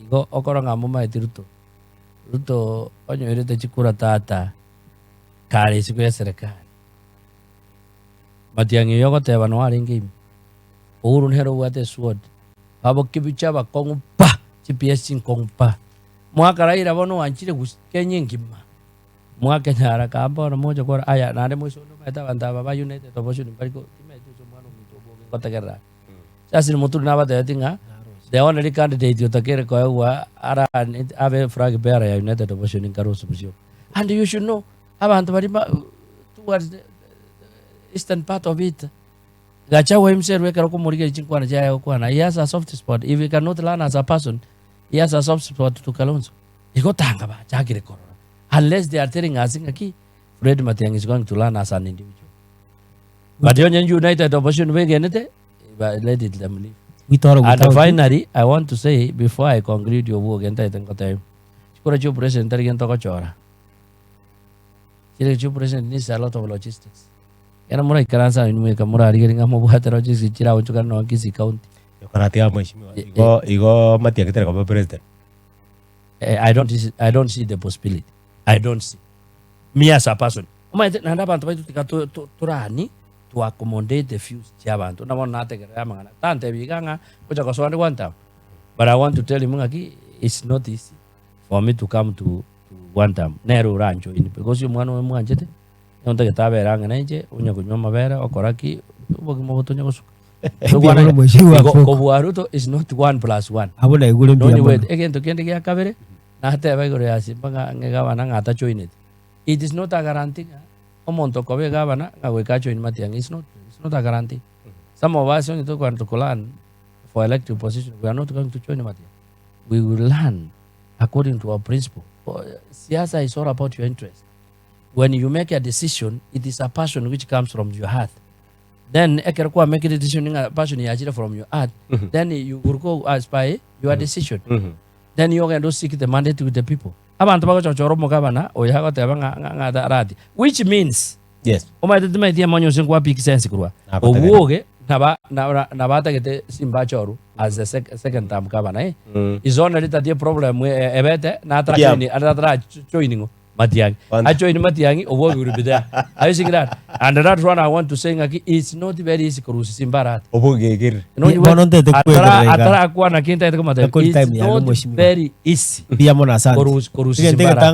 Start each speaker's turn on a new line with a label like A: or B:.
A: Igo okora ng'a momaeti Ruto. Ruto onyoirete chikura tata kare isiko ya eserekari. Matiang'i oyo ogoteba noo arenge ime. Uhuru nere obwate esword. Babokibicha abakong'u pa! Chi PS chinkong'u pa! Mwaka Raila bono oanchire gusii Kenya engima. Mwakenyara kaa bono moche kora aya naende moise onde omanyete abanto aba ba United Opposition mbari ko timanyeti gose omwana ominto obobe ngotegerera are. Justin Muturi nabatebetie ng'a the only candidate otakeire koegwa arane abe flag bearer ya United Opposition nkarosi bosio. And you should know abanto baria ba towards the eastern part of it Gachagua himself ekero okomorigereria chinkwana chiaye agokwana he has a soft spot if he cannot learn as a person he has a soft spot to Kalonzo. Igo tanga bachakire korora unless they are telling us ng'aki Fred Matiang'i is going to learn as an individual. But onye United Opposition begenete ba- let it them live.
B: Gwitoro
A: And
B: gwitauti.
A: finally, I want to say before I conclude obwoge ntaete ngotebia chikura chia opresident tari gento ogochora. Chire chia opresident needs a lot of logistics. Ekero moraikaranse abwo inwe mweka morarigererie ng'a mobwate logistics chiraonchokane nonye Kisii County.
C: Okoratiga mheshimiwa igo igo Matiang'i tari koba president.
A: Eh, I don't see, I don't see the possibility. I don't see. Me as a person. Omanyete naende abanto baito tiga to- to- torani to accommodate the views chia abanto. Buna bono nategerera amang'ana. Tantebi iga ng'a ngocha gosoa nde one term. But I want to tell him ng'aki it's not easy for me to come to, to one term. Nere oranjoin because omwana oyo mwanchete, nigo ntagete abere ang'e na inche, onye konywa amabere, okora ki, obogima obo tonya gosuka.
B: Mbuya mono mheshimiwa
A: Igo
B: Apoko.
A: kobua Ruto is not one plus one.
B: Abwo naigure mbuya
A: Nonye
B: mono.
A: gwete egento kende gia kabere, nateba igoro ya Simba ng'a ng'a egavana ng'a atajoineti. It is not a guarantee ng'a omonto okoba egavana ng'a goika ajoin Matiang'i, it's not, it's not a guarantee. Some of us onye tokogenda to learn for elective position, we are not going to join Matiang'i. We will learn according to our principle. Siasa is all about your interest. When you make a decision, it is a passion which comes from your heart. Then ekero kwa make decision ng'a passion yachire from your heart, then you will go as by your decision. Then you ogenda seek the mandate with the people. Abanto bagochochora omogabana oyo agoteba ng'a ng'a ng'a arati. Which means
C: Yes.
A: omanyete timaeti emonyo ase nkwa pick sense korwa
C: Nagotegerera.
A: obwoge naba na- nabatagete simba achoru as a sec- second term gavana eh. Is only that problem eh, ebete natara
C: Yeah.
A: join natara joining Matiang'i.
C: Kwanza.
A: Ajoin Matiang'i obwoge will be there. Are you seeing that? And that one I want to say ng'aki it's not very easy korusia simba arate.
C: Obogegeri.
A: No, you
B: Bono ntete
A: atara
B: kwegerera iga.
A: atara akwana kintaete komotebia
B: Rekodi
A: it's
B: time yane
A: not
B: mheshimiwa.
A: very easy
B: Mbuya mono asante.
A: korusia
B: Egento
A: simba arate.
B: egetang'ani.